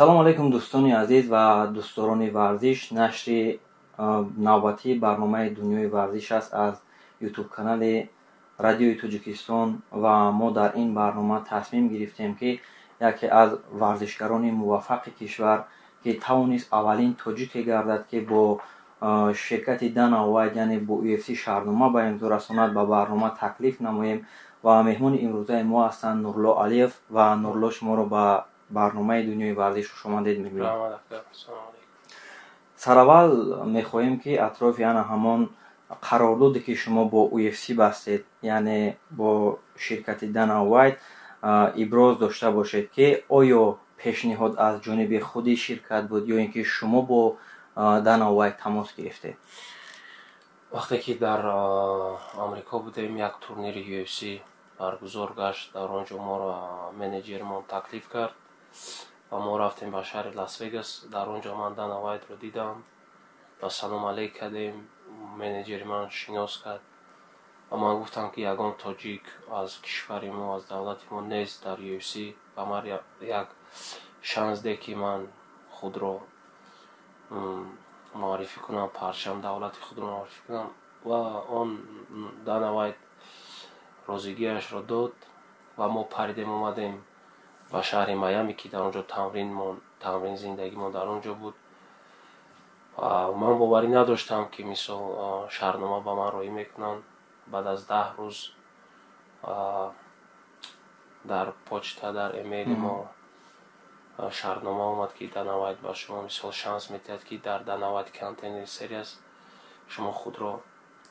Салому алайкум, дӯстони азиз ва дӯстдорони варзиш. Нашри навбатии барномаи «Дунёи варзиш» аст аз Ютуб канали Радиои Тоҷикистон. Ва мо дар ин барнома тасмим гирифтем, ки яке аз варзишгарони муваффақи кишвар, ки тавонист аввалин тоҷике гардад, ки бо ширкати Дана Уайт, яъне бо UFC шартнома ба имзо расонад, ба барнома таклиф намоем. Ва меҳмони имрӯзаи мо ҳастанд Нурулло Алиев. Ва Нурулло, шуморо ба барномаи «Дунёи варзиш» хушомадед мегӯем. Сараввал мехоҳем, ки атрофи ана ҳамон қарордоде, ки шумо бо UFC бастед, яъне бо ширкати Дана Уайт, иброз дошта бошед, ки оё пешниҳод аз ҷониби худи ширкат буд ё ин ки шумо бо Дана Уайт тамос гирифтед? Вақте ки дар Амрико будем, як турнири UFC баргузор гашт. Дар он ҷо моро менеҷермон таклиф кард ва мо рафтем ба шаҳри Лас Вегас. Дар он ҷо ман Дана Вайтро дидам ва салом алейк кардем. Менеҷери ман шинос кард ва ман гуфтам, ки ягон тоҷик аз кишвари мо, аз давлати мо нест дар UFC. Ба ман як шанс де, ки ман худро муаррифӣ кунам, парчам давлати худро муаррифӣ кунам. Ва он Дана Вайт розигиашро дод ва мо паридем, омадем ба шаҳри Майами, ки дар он ҷо тамринмон, тамрин, зиндагимон дар он ҷо буд. Ман боварӣ надоштам, ки мисол шартнома ба ман роҳӣ мекунанд. Баъд аз 10 рӯз дар почта, дар эмейли мо шартнома омад, ки Дана Вайт ба шумо мисол шанс медиҳад, ки дар Дана Вайт Contender Series шумо худро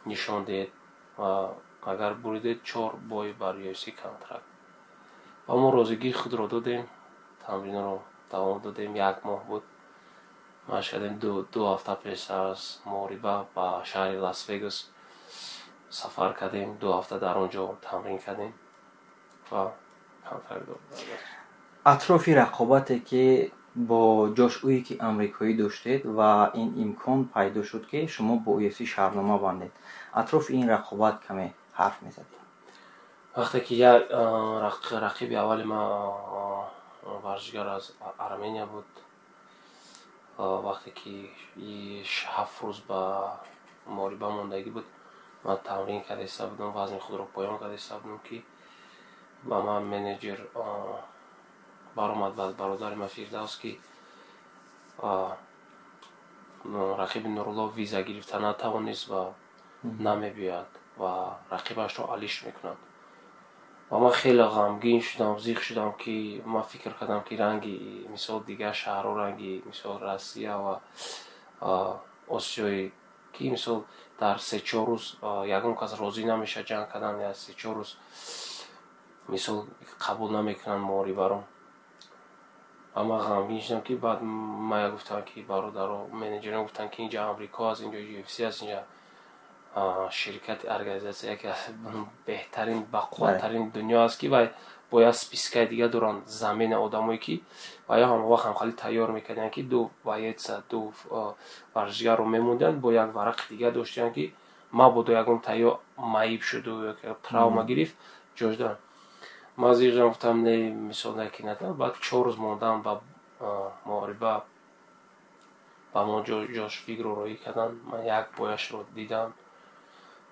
нишон диҳед ва агар буридед, чор бой бар UFC контракт. Ва мо розигии худро додем, тамринро давом додем. Як моҳ буд машқ кардем. 2 ҳафта пеш аз муҳориба ба шаҳри Лас Вегас сафар кардем, 2 ҳафта дар он ҷо тамрин кардем ва контракт. Атрофи рақобате, ки бо Ҷош Уики амрикоӣ доштед ва ин имкон пайдо шуд, ки шумо бо UFC шартнома бандед, атрофи ин рақобат каме ҳарф мезадед. Вақте ки як рақиби аввали ман варзишгар аз Армения буд, вақте ки 7 рӯз ба муҳориба мондагӣ буд, ман тамрин карда истода будам, вазни худро поён карда истода будам, ки ба ман менеҷер баромад ба бародари ман Фирдавс, ки рақиби Нурулло виза гирифта натавонист ва намебиёяд ва рақибашро алиш мекунад. Ва ман хеле ғамгин шудам, зиқ шудам, ки ман фикр кардам, ки ранги мисол дигар шаҳрҳо, ранги мисол Россия ва Осиёи, ки мисол дар 3-4 рӯз ягон кас розӣ намешавад ҷанг кардан, я 3-4 рӯз мисол қабул намекунанд муҳорибаро. Ва ман ғамгин шудам, ки баъд мая гуфтам, ки бародаро, менеҷерон гуфтанд, ки инҷа Амрико аст, инҷо UFC аст, инҷа ширкати организатсия яке аз беҳтарин, бақувваттарин дунё аст, ки вай бояд спискаи дига доранд, замена одамое, ки ва ё ҳама вақт ҳамхали тайёр мекарданд, ки ду боеца, ду варзишгарро мемонданд, бо як варақи дига доштанд, ки мабодо ягон тайёр маиб шуду ё травма гирифт, ҷош доранд. Ман зиқ гуфтам, не, мисол яке надам. Баъд 4 рӯз мондам ба муҳориба, ба мо Ҷош Вигро роҳӣ карданд. Ман як бояшро дидам,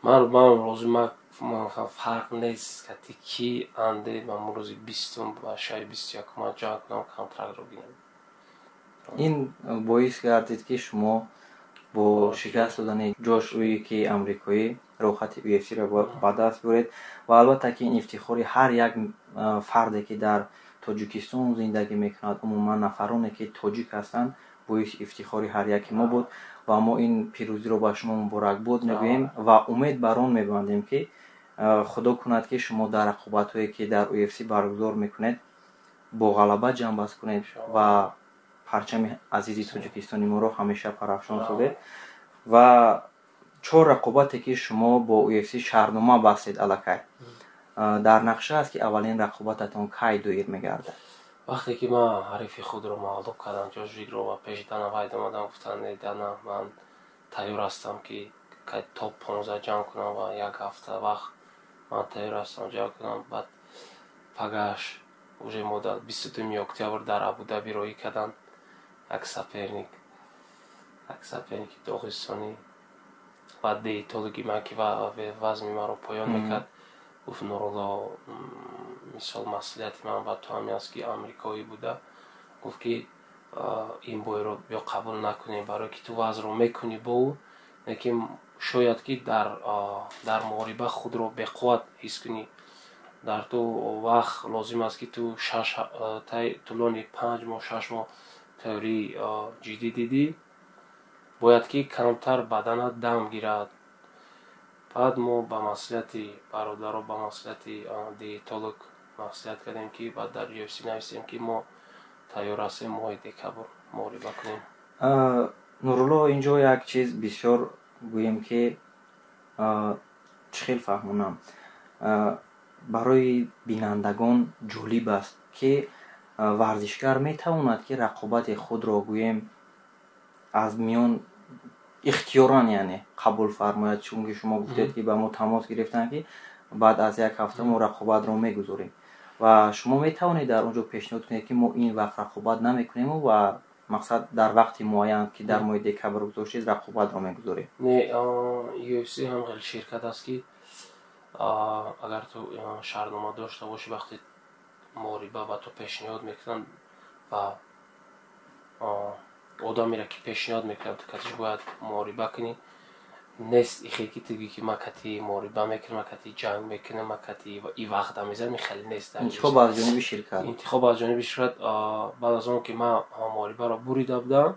ман розӣ, ман фарқ нест кати ки анде, ман рӯзи 20-ум ба шаби 21-ум ман ҷанг кунам, контрактро гирам. Ин боис гардид, ки шумо бо шикаст додани Ҷош Уики амрикоӣ роҳхати UFC-ро ба даст биёред. Ва албатта, ки ин ифтихори ҳар як фарде, ки дар Тоҷикистон зиндагӣ мекунад, умуман нафароне, ки тоҷик ҳастанд, боиси ифтихори ҳар яки мо буд. Ва мо ин пирӯзиро ба шумо муборакбод мегӯем ва умед бар он мебандем, ки Худо кунад, ки шумо дар рақобатҳое, ки дар UFC баргузор мекунед, бо ғалаба ҷамъбаст кунед ва парчами азизи Тоҷикистони моро ҳамеша парафшон созед. Ва чор рақобате, ки шумо бо UFC шартнома бастед, аллакай дар нақша аст, ки аввалин рақобататон кай доир мегардад? Вақте ки ман ҳарифи худро мағлуб кардам, Ҷош Вигро, ва пеши Дана Вайт омадам, гуфтанд: «Дана, ман тайёр ҳастам, ки топ 15 ҷанг кунам ва як ҳафта вақт ман тайёр ҳастам ҷанг кунам». Баъд пагаш уже мо дар 22-юми октябр дар Абудаби роҳӣ карданд. Як соперник, як соперники доғистонӣ ва диетологи ман, ки вазми маро поён мекард, гуфт: «Нурулло, мисол, маслиҳати ман ба ту ҳамин аст, ки амрикоӣ буда, гуфт, ки ин бойро биё қабул накунем, барое ки ту вазнро мекунӣ бо ӯ, лекин шояд ки дар муҳориба худро беқувват ҳис кунӣ. Дар ту вақт лозим аст, ки ту тӯлони 5 моҳ, 6 моҳ тайёрии ҷиддӣ дидӣ, бояд ки камтар баданат дам гирад». Баъд мо ба маслиҳати бародаро, ба маслиҳати диетолог маслиҳат кардем, ки баъд дар UFC нависем, ки мо тайёр ҳастем, моҳи декабр муҳориба кунем. Нурулло, инҷо як чиз бисёр, гӯем ки, чӣ хел фаҳмонам, барои бинандагон ҷолиб аст, ки варзишгар метавонад, ки рақобати худро, гӯем, аз миён ихтиёран, яъне қабул фармояд. Чунки шумо гуфтед, ки ба мо тамос гирифтанд, ки баъд аз як ҳафта мо рақобатро мегузорем, ва шумо метавонед дар он ҷо пешниҳод кунед, ки мо ин вақт рақобат намекунему ва мақсад дар вақти муайян, ки дар моҳи декабр гузоштед, рақобатро мегузорем. Не, UFC ҳам хеле ширкат аст, ки агар ту шартнома дошта бошӣ, вақте муҳориба ба ту пешниҳод мекунанд ва одамеро, ки пешниҳод мекунанд, ту катиш бояд муҳориба кунӣ. Нест ихе, ки ту гӯӣ, ки ман кати муҳориба мекунам, ман кати ҷанг мекунам, ман кати и вақта мезанам, хеле нест. Интихоб аз ҷониби ширкат. Интихоб аз ҷониби ширкат. Баъд аз он ки ман муҳорибаро бурида будам,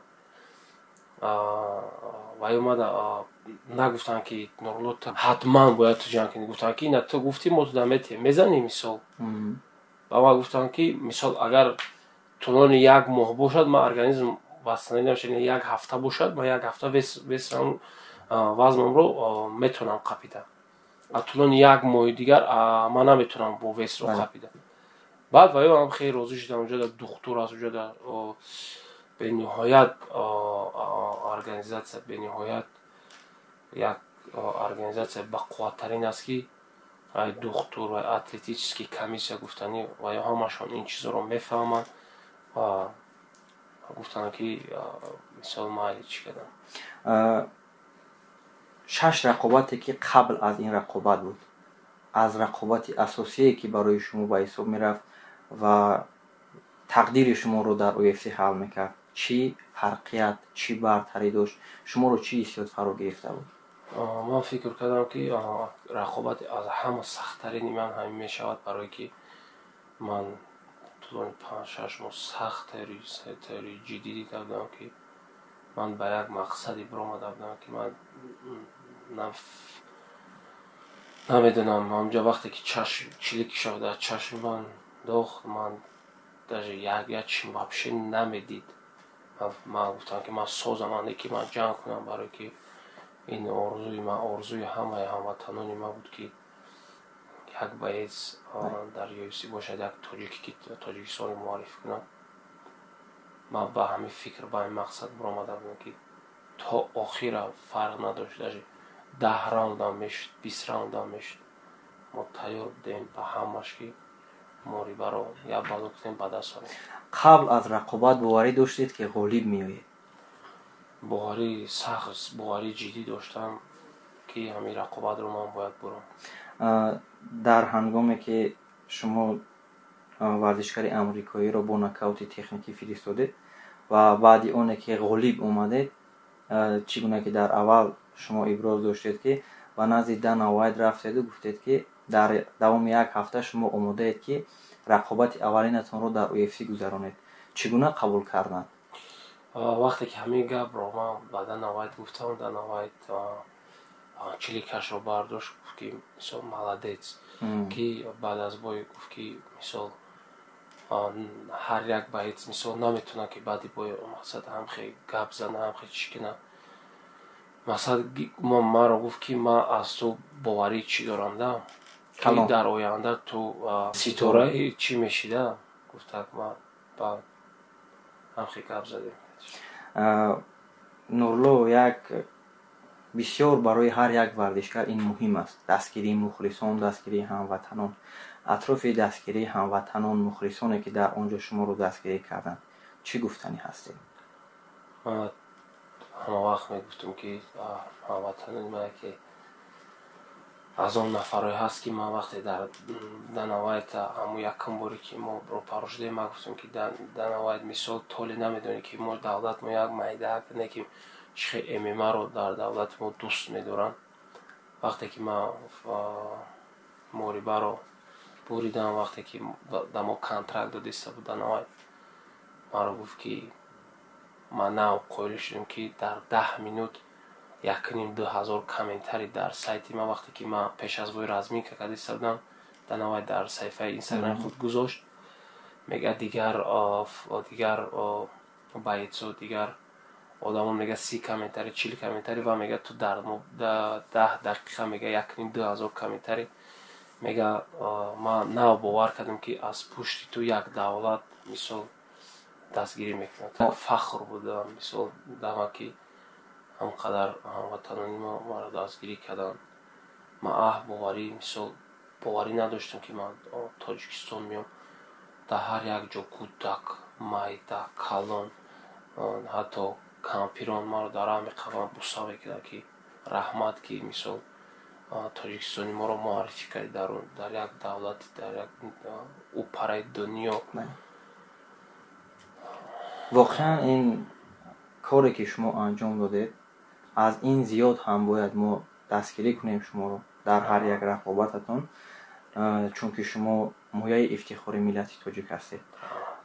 вай омада нагуфтанд, ки «Нурулло, ту ҳатман бояд ту ҷанг кунӣ». Гуфтанд, ки «Ина, ту гуфтӣ, мо ту метиҳем, мезанӣ», мисол. Ба ман гуфтанд, ки мисол, агар тӯлони як моҳ бошад, ман организм восстановить намешавад, як ҳафта бошад, ман як ҳафта весам, вазнамро метавонам қапида, а тӯлони як моҳи дигар ман наметавонам бо весро қапида. Баъд ваё ҳам хеле розӣ шудам. Уҷода духтур аст, уҷода бениҳоят организатсия, бениҳоят як организатсия бақувваттарин аст, ки вай духтур ва атлетический комиссия гуфтанӣ, ваё ҳамашон ин чизоро мефаҳманд ва гуфтанд, ки мисол, майли, чӣ кардам. Шаш рақобате, ки қабл аз ин рақобат буд, аз рақобати асосие, ки барои шумо ба ҳисоб мерафт ва тақдири шуморо дар UFC ҳал мекард, чӣ фарқият, чӣ бартарӣ дошт? Шуморо чӣ ҳиссиёт фаро гирифта буд? Ман фикр кардам, ки рақобати аз ҳама сахттарини ман ҳамин мешавад, барое ки ман тӯлони 5-6 моҳ сахт тайёрии ҷиддӣ дида будам, ки ман ба як мақсаде биромада будам, ки ман намедонам, ҳамҷа вақте ки чашм чилики шавад дар чашми ман дохт, ман даже як чим вообще намедид. Ман гуфтам, ки ман созам, ане ки ман ҷанг кунам, барое ки ин орзуи ман, орзуи ҳамаи ҳамватанони ман буд, ки як боец дар UFC бошад, як тоҷике, ки Тоҷикистонро муаррифӣ кунад. Ман ба ҳамин фикр, ба ҳамин мақсад биромада будам, ки то охира фарқ надошт, даже 10 раундам мешуд, 20 раундам мешуд, мо тайёр будем ба ҳамаш, ки муҳорибаро як бало кунем, ба даст орем. Қабл аз рақобат боварӣ доштед, ки ғолиб меоед? Боварии сахт, боварии ҷиддӣ доштам, ки ҳамин рақобатро ман бояд бурам. Дар ҳангоме ки шумо варзишгари амрикоиро бо нокаути техникӣ фиристодед ва баъди оне ки ғолиб омадед, чӣ гуна ки дар аввал шумо иброз доштед, ки ба назди Дана Вайт рафтеду гуфтед, ки дар давоми як ҳафта шумо омодаед, ки рақобати аввалинатонро дар UFC гузаронед, чӣ гуна қабул карданд? Вақте ки ҳамин гапро ман ба Дана Вайт гуфтам, Дана Вайт чиликашро бардошт, гуфт, ки мисол, молодец, ки баъд аз бой гуфт, ки мисол, ҳар як боец, мисол, наметавонад, ки баъди бой мақсад ҳамхе гап зана, ҳамхе чӣ кина. Мақсад, маро гуфт, ки ман аз ту боварӣ чӣ дорам да, ки дар оянда ту ситораи чӣ мешида, гуфтак. Ман ба ҳамхе гап задем. Нурло, як бисёр барои ҳар як варзишгар ин муҳим аст: дастгирии мухлисон, дастгирии ҳамватанон. Атрофи дастгирии ҳамватанон, мухлисоне, ки дар он ҷо шуморо дастгирӣ карданд, чӣ гуфтанӣ ҳастед? Ман ҳама вақт мегуфтам, ки ҳамватанони ман яке аз он нафарое ҳаст, ки ман вақте дар Дана Вайта ҳамун якум боре, ки мо рӯпарӯ шудем, ман гуфтам, ки Дана Вайт, мисол, толе намедонӣ, ки мо давлат мо як майдаак не, ки чӣ хел ММА-ро дар давлати мо дӯст медоранд. Вақте ки ман муҳорибаро буридам, вақте ки да мо контракт додиста буд Дана Вайт, маро гуфт, ки ман нав қоил шудем, ки дар 10 минут 1,5-2 ҳазор комментарий дар сайти ман. Вақте ки ман пеш аз бой разминка кардиста будам, Дана Вайт дар саҳифаи Инстаграми худ гузошт, мега, дигар боец о, дигар одамон, мега, 30 комментарий, 40 комментарий, ва мега, ту дар 10 дақиқа, мега, 1,5-2 ҳазор комментарий. Мега, ман нав бовар кардам, ки аз пушти ту як давлат, мисол, дастгирӣ мекунад. Фахр будам, мисол, дама, ки ҳамқадар ҳамватанони мо маро дастгирӣ карданд. Ман боварӣ, мисол, боварӣ надоштам, ки ман Тоҷикистон меом, дар ҳар як ҷо кӯдак, майда, калон, ҳатто кампирон маро дар раҳ меқабанд, буса мекарданд, ки раҳмат, ки, мисол, Тоҷикистони моро муаррифӣ кардӣ дар як давлати, дар як упараи дунё. Воқеан, ин коре, ки шумо анҷом додед, аз ин зиёд ҳам бояд мо дастгирӣ кунем шуморо дар ҳар як рақобататон, чунки шумо мояи ифтихори миллати тоҷик ҳастед.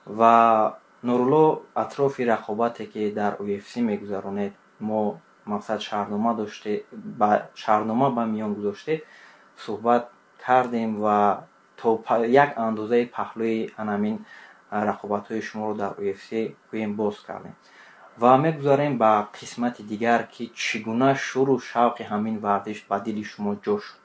Ва Нурулло, атрофи рақобате, ки дар UFC мегузаронед, мо мақсад шаҳрнома доште, шаҳрнома ба миён гузоштед, суҳбат кардем ва то як андозаи паҳлӯи анамин рақобатҳои шуморо дар UFC гӯем боз кардем ва мегузарем ба қисмати дигар, ки чӣ гуна шуру шавқи ҳамин варзиш ба дили шумо ҷо шуд,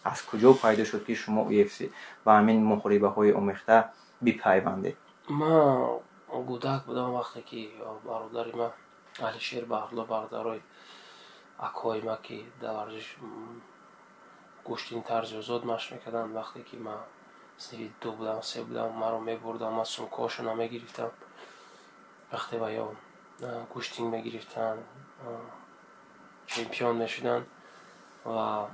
аз куҷо пайдо шуд, ки шумо UFC ба ҳамин муҳорибаҳои омехта бипайвандед? Ман кӯдак будам, вақте ки бародари ман Алишер Баҳрулло, бародарои акои ман, ки дар варзиш гӯштини тарзи озод машқ мекарданд, вақте ки ман синфи ду будам, се будам, маро мебурдам, ман сумкаҳошонро мегирифтам. Вақте ва ё гӯштин мегирифтанд, чемпион мешуданд ва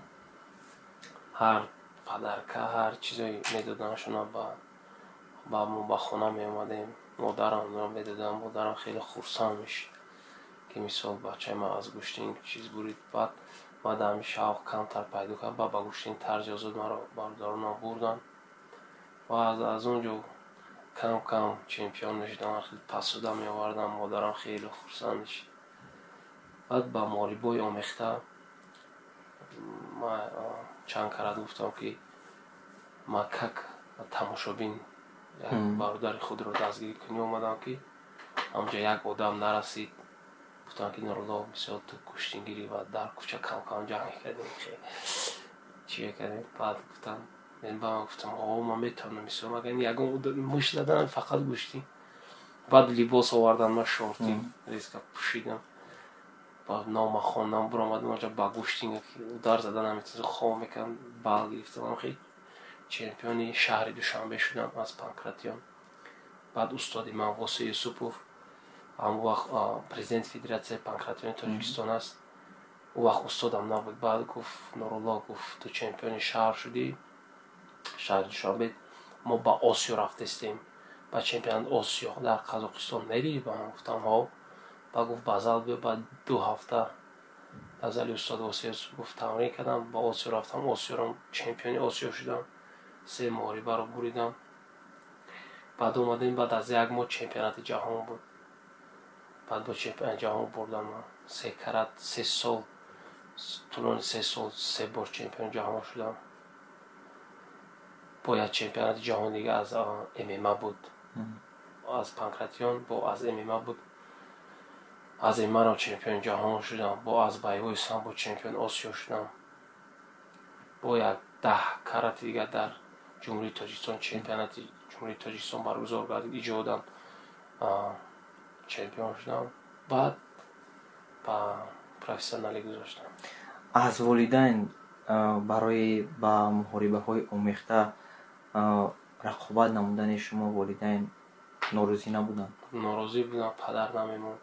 ҳар подарка, ҳар чизое медоданшона ба мо, ба хона меомадем, модарам медодам, модарам хеле хурсанд мешуд, ки, мисол, бачаи ман аз гӯштин чиз бурид. Баъд баъд ҳамин шавқ камтар пайдо кард, баъд ба гӯштини тарзи озод маро бародаронам бурданд ва аз он ҷо кам кам чемпион мешудам, пасуда меовардам, модарам хеле хурсанд мешуд. Баъд ба муҳорибаҳои омехта ман чанд карат гуфтам, ки ман как тамошобин як бародари худро дастгирӣ кунӣ омадам, ки ҳамҷо як одам нарасид. Гуфтам, ки Нурулло, бисёр ту гӯштингирӣ ва дар кӯча кам кам ҷанг мекардем, чӣ мекардем. Баъд гуфтам, ба ман гуфтам: «О, ман метавонам, мисол, магар ягон мушт заданам, фақат гӯштин». Баъд либос овардан, ман шорти резка пӯшидам, баъд нома хондам, буромадам онҷа, ба гӯштин удар задан наметавонистам, хоб мекардам, бал гирифтам, хел чемпиони шаҳри Душанбе шудам аз панкратион. Баъд устоди ман Восеъ Юсупов, ҳамон вақт президенти Федератсияи панкратиони Тоҷикистон аст, ӯ вақт устодам набуд. Баъд гуфт: «Нурулло, — гуфт, — ту чемпиони шаҳр шудӣ, шаҳри Душанбе, мо ба Осиё рафтестем, ба чемпионати Осиё дар Қазоқистон, мерӣ?» Ба ман гуфтам: «Ҳо». Ба гуфт: «Ба зал биё». Баъд 2 ҳафта ба зали устод Восеъ Юсупов тамрин кардам, ба Осиё рафтам, Осиёро чемпиони Осиё шудам, се муҳорибаро буридам. Баъд омадем, баъд аз як моҳ чемпионати ҷаҳон буд. Баъд бо чемпионати ҷаҳон бурдам ман се карат, 3 сол, тӯлони 3 сол се бор чемпиони ҷаҳон шудам. Бо як чемпионати ҷаҳон дига аз ММА буд, аз панкратион, бо аз ММА буд, аз ММА-ро чемпиони ҷаҳон шудам, бо аз боевой самбо чемпиони Осиё шудам, бо як 10 карати дига дар Ҷумҳурии Тоҷикистон чемпионати Ҷумҳурии Тоҷикистон баргузор гардид, иҷодан чемпион шудам. Баъд ба профессионалӣ гузоштам. Аз волидайн барои ба муҳорибаҳои омехта рақобат намудани шумо волидайн норозӣ набуданд? Норозӣ буданд, падар намемонд.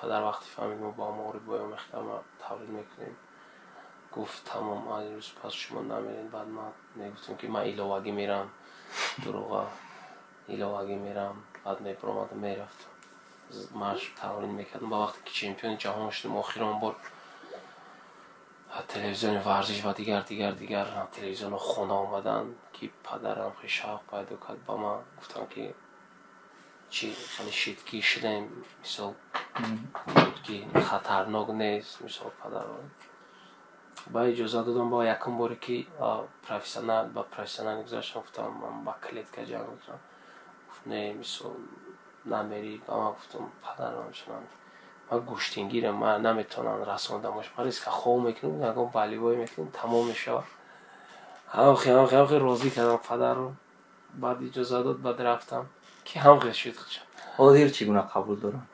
Падар вақте фаҳмид, мо бо муҳорибаҳо мехтам тавлид мекунем, гуфт: «Тамом, аз имрӯз пас шумо намеред». Баъд ман мегуфтам, ки ман иловагӣ мерам, дурӯға, иловагӣ мерам. Баъд мебиромадам, мерафтам, машқ, тамрин мекардам. Ба вақте ки чемпиони ҷаҳон шудем, охирон бор телевизиони варзиш ва дигар, дигар, дигар телевизионҳо хона омаданд, ки падарам хеле шавқ пайдо кард ба ман. Гуфтам, ки чӣ хеле шидкӣ шудем, мисол буд, ки хатарнок нест. Мисол, падар ба иҷоза додам. Ба якум боре ки профессионал ба профессионал гузаштам, гуфтам: «Ман ба клетка ҷанг мекунам». Гуфт: «Не, мисол, намерӣ». Ба ман гуфтам: «Падарам, ман гӯштингирам, ман наметавонам расондамош, ман риска хоб мекунам, ягон болевой мекунем, тамом мешавад». Ҳамхе розӣ кардам падарро, баъд иҷоза дод, баъд рафтам, ки ҳамхе шуд. Ҳозир чӣ гуна қабул дорам?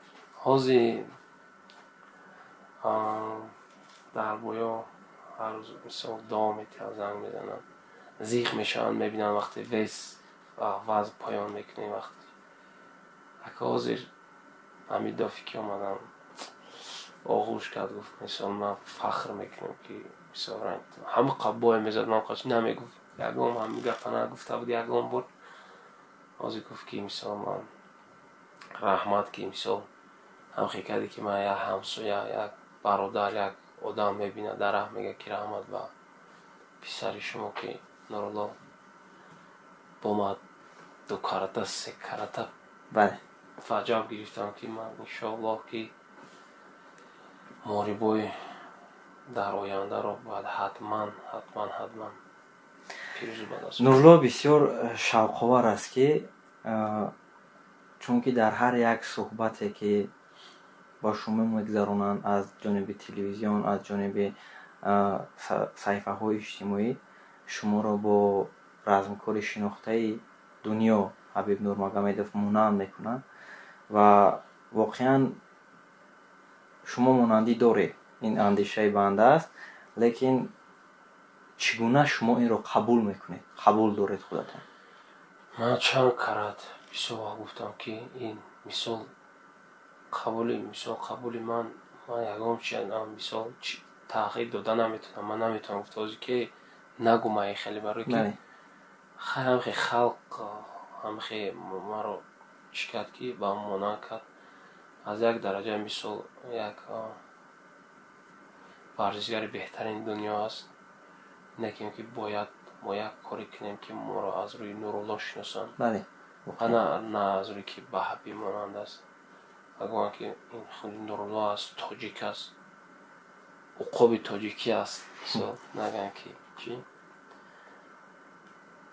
Ҳозир дар боё ҳар рӯз, мисол, дуо метиҳанд, занг мезананд, зиқ мешаванд, мебинанд, вақте вес вазн поён мекунем. Вақте ака ҳозир ҳамин дафъе ки омадам, оғӯш кард, гуфт: «Мисол, ман фахр мекунам, ки мисол ҳама бой мезад». Ман намегуфт, ягон ҳамин гапа нагуфта буд ягон бор. Ҳозир гуфт, ки мисол, ман раҳмат, ки мисол ҳамхе кардӣ, ки ман як ҳамсоя, як бародар, як одам мебинад дар раҳ, мегӯяд, ки раҳмат ба писари шумо, ки Нурулло бо ман ду карата, се карата ваҷаб гирифтам, ки ман иншоаллоҳ, ки муҳорибои дар ояндаро бояд ҳатман, ҳатман, ҳатман пирӯзӣ ба даст. Нурулло, бисёр шавқовар аст, ки чунки дар ҳар як суҳбате, ки ба шумо мегузаронанд аз ҷониби телевизион, аз ҷониби саҳифаҳои иҷтимоӣ, шуморо бо размкори шинохтаи дунё Ҳабиб Нурмагомедов монанд мекунанд ва воқеан шумо монандӣ доред, ин андешаи банда аст. Лекин чӣ гуна шумо инро қабул мекунед, қабул доред худатон? Ман чанд карат, бисёр вақт гуфтам, ки ин мисол қабули, мисол, қабули ман ягон чи, мисол, тағйир дода наметавонам. Ман наметавонам гуфта ҳозир, ки нагу ман хеле, барое ки ҳамхе халқ ҳамхе маро чӣ кард, ки ба монанд кард. Аз як дараҷа, мисол, як варзишгари беҳтарини дунё аст. Некем, ки бояд мо як коре кунем, ки моро аз рӯи Нурулло шиносанд, на аз рӯи ки ба Ҳабиб монанд аст. Агӯянд, ки ин худи Нурулло аст, тоҷик аст, уқоби тоҷикӣ аст. Мисол, нагӯянд, ки чӣ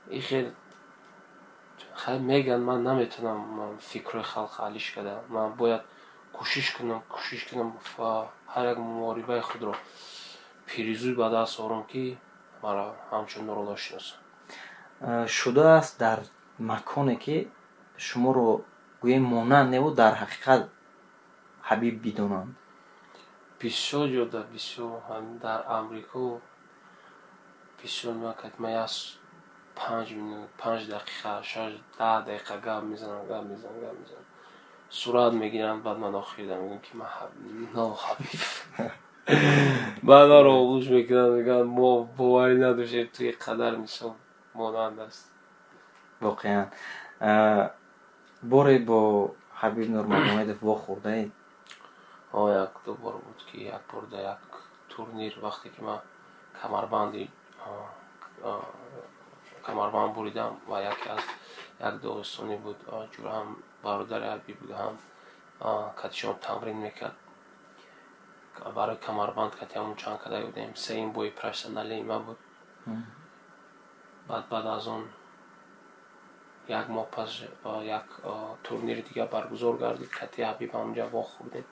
и хел хай мегӯянд. Ман наметавонам фикрҳои халқ алиш карда, ман бояд кӯшиш кунам, кӯшиш кунам ва ҳар як муҳорибаи худро пирӯзӣ ба даст орам, ки маро ҳамчун Нурулло шиносанд. Шудааст дар маконе, ки шуморо гӯем монанд неву дар ҳақиқат Ҳабиб бидонанд? Бисёр ҷода, бисёр. Дар Амрико бисёр мекард. Ман як 5 минут, 5 дақиқа, 6, 10 дақиқа гап мезанам, гап мезанам, гап мезанам, сурат мегиранд. Баъд ман охирда мегӯям, ки ман но Ҳабиб. Баъд маро оғӯш мекунанд, мегӯянд: «Мо боварӣ надоштем, ту ин қадар, мисол, монанд аст». Воқеан, боре бо Ҳабиб Нурмагомедов вохӯрдаед? Як ду бор буд, ки як бор дар як турнир, вақте ки ман камарбанд буридам ва яке аз як доғистонӣ буд, ҳам бародари Ҳабиб буд, ҳам катишон тамрин мекард. Барои камарбанд кати ҳамон чанд када будем. Сеюм бои профессионалии ман буд. Баъд аз он як моҳ пас як турнири дигар баргузор гардид, кати Ҳабиб ҳамонҷа вохӯрдем.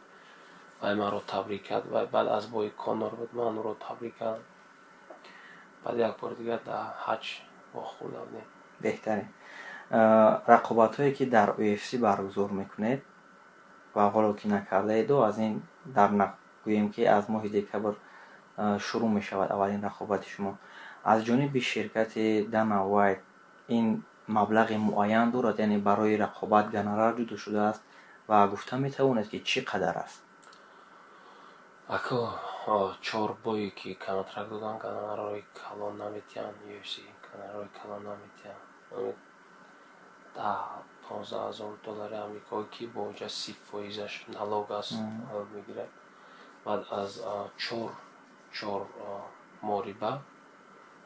Вай маро табрик кард. Вай баъд аз бои Конор буд, ман ӯро табрик кардам. Баъд як бори дигар дар ҳаҷ вохӯрда будем. Беҳтарин. Рақобатҳое, ки дар UFC баргузор мекунед ва ҳоло ки накардаеду, аз ин дар гӯем, ки аз моҳи декабр шурӯъ мешавад аввалин рақобати шумо, аз ҷониби ширкати Дана Вайт ин маблағи муайян дорад, яъне барои рақобат гонорар ҷудо шудааст ва гуфта метавонед, ки чӣ қадар аст? Ако, чор бое ки контракт додан, гонорарои калон наметиҳанд. UFC гонорарои калон наметиҳанд, 10-15 ҳазор доллари амрикоӣ, ки бо ҷа 30 фоизаш налог аст, мегирад. Баъд аз чор муҳориба,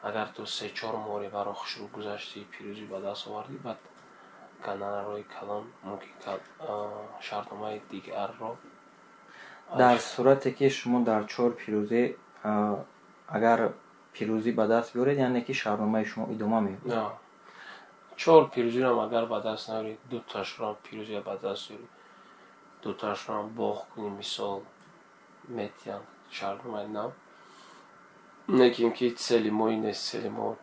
агар ту се чор муҳорибаро хушрӯ гузаштӣ, пирӯзӣ ба даст овардӣ, баъд гонорарои калон мумкин шартномаи дигарро. Дар сурате ки шумо дар чор пирӯзӣ, агар пирӯзӣ ба даст биёред, яъне ки шартномаи шумо идома меёбад. Чор пирӯзиро агар ба даст наёрӣ, дуташро пирӯзия ба даст ёрӣ, дуташро боғ кунӣ, мисол, метиҳанд шартномаи нав. Лекин ки цели мо ин нест, цели мо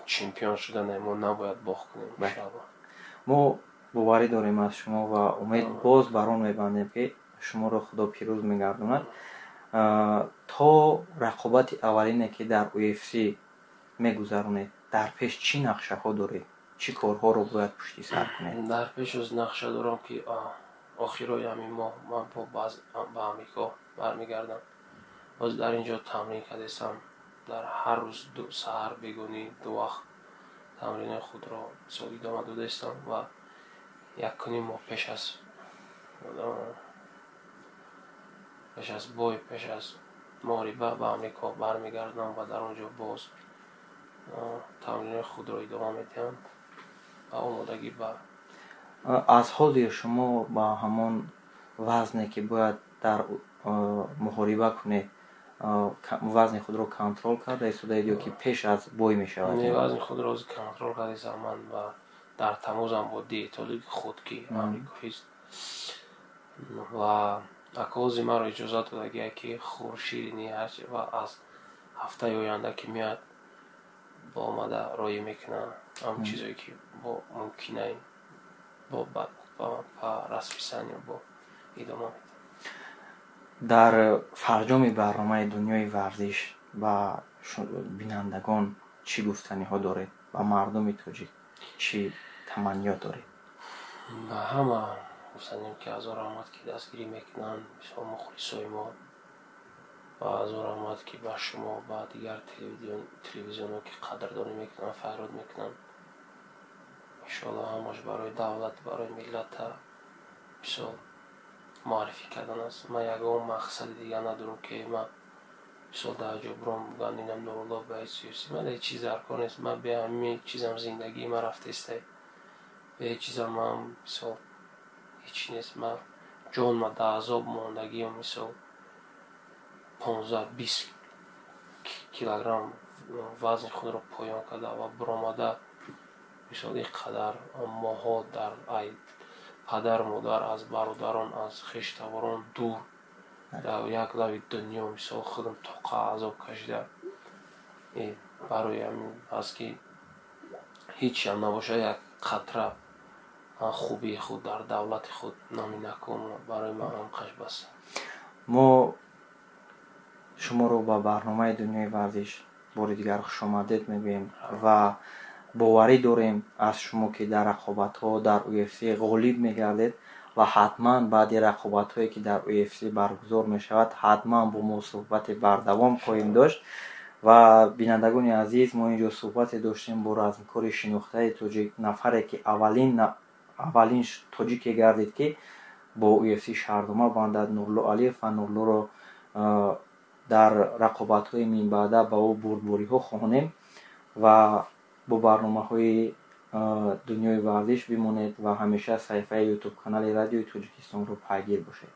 чемпион шудане, мо набояд бохт кунем, иншоалло. Мо боварӣ дорем аз шумо ва умед боз бар он мебандем, ки шуморо Худо пирӯз мегардонад. То рақобати аввалине, ки дар UFC мегузаронед, дар пеш чӣ нақшаҳо доред, чӣ корҳоро бояд пушти сар кунед? Дар пеш оз нақша дорам, ки охирои ҳамин моҳ ман ба Амрико бармегардам. Боз дар ин ҷо тамрин кардестам, дар ҳар рӯз саҳар, бегонӣ ду вақт тамринои худро мисол идома додаистам ва якуним моҳ пеш аз бой, пеш аз муҳориба ба Амрико бармегардам ва дар он ҷо боз тамринои худро идома медиҳам ва омодагӣ ба Аз ҳозир шумо ба ҳамон вазне, ки бояд дар муҳориба кунед, вазни худро контрол карда истодаед ё ки пеш аз бой мешавад? Не, вазни худро ҳозир контрол кардаистам ман ва дар тамосам бо диетологи худ, ки амрикоист, ва ако ҳозир маро иҷозат додагия, ки хур, ширинӣ, ҳарчи, ва аз ҳафтаи оянда, ки меояд, бо омада роӣ мекунам ҳам чизое, ки бо мумкинай, бо по расписанию бо идома медиҳам. Дар фарҷоми барномаи «Дунёи варзиш» ба бинандагон чӣ гуфтаниҳо доред, ба мардуми тоҷик чӣ таманниёт доред? Ба ҳама гуфтанем, ки ҳазор раҳмат, ки дастгирӣ мекунанд, мисол, мухлисои мо, ва ҳазор раҳмат, ки ба шумо, ба дигар телевизионҳо, ки қадрдонӣ мекунанд, фарёд мекунанд. Иншоалло, ҳамаш барои давлат, барои миллата, мисол, муаррифӣ кардан аст. Ман ягон мақсади дигар надорам, ки ман, мисол, дар ҷо буром, буган инам Нурулло ба UFC. Ман ҳеҷ чиз дар кор нест, ман бе ҳамин чизам зиндагии ман рафтаистай, бе ҳеҷ чизам ман, мисол, ҳеҷ нест. Ман ҷонма дар азоб мондагиам, мисол, 15-20 килограмм вазни худро поён карда ва буромада, мисол, ин қадар моҳҳо дар ай падару модар, аз бародарон, аз хештаворон дур, дар як лави дунё, мисол, худам тоқа азоб кашида, барои ҳамин аст, ки ҳечам набошад, як қатра хубии худ дар давлати худ номи накун, барои ман ҳамқаш бас. Мо шуморо ба барномаи «Дунёи варзиш» бори дигар хушомадед мегӯем ва боварӣ дорем аз шумо, ки дар рақобатҳо дар UFC ғолиб мегардед ва ҳатман баъди рақобатҳое, ки дар UFC баргузор мешавад, ҳатман бо мо суҳбати бардавом хоҳем дошт. Ва бинандагони азиз, мо инҷо суҳбате доштем бо размкори шинохтаи тоҷик, нафаре, ки аввалин тоҷике гардид, ки бо UFC шартнома бандад, Нурулло Алиев. Ва Нуруллоро дар рақобатҳои минбаъда ба ӯ бурдбориҳо хоҳонем ва бо барномаҳои «Дунёи варзиш» бимонед ва ҳамеша саҳифаи ютуб канали Радиои Тоҷикистонро пайгир бошед.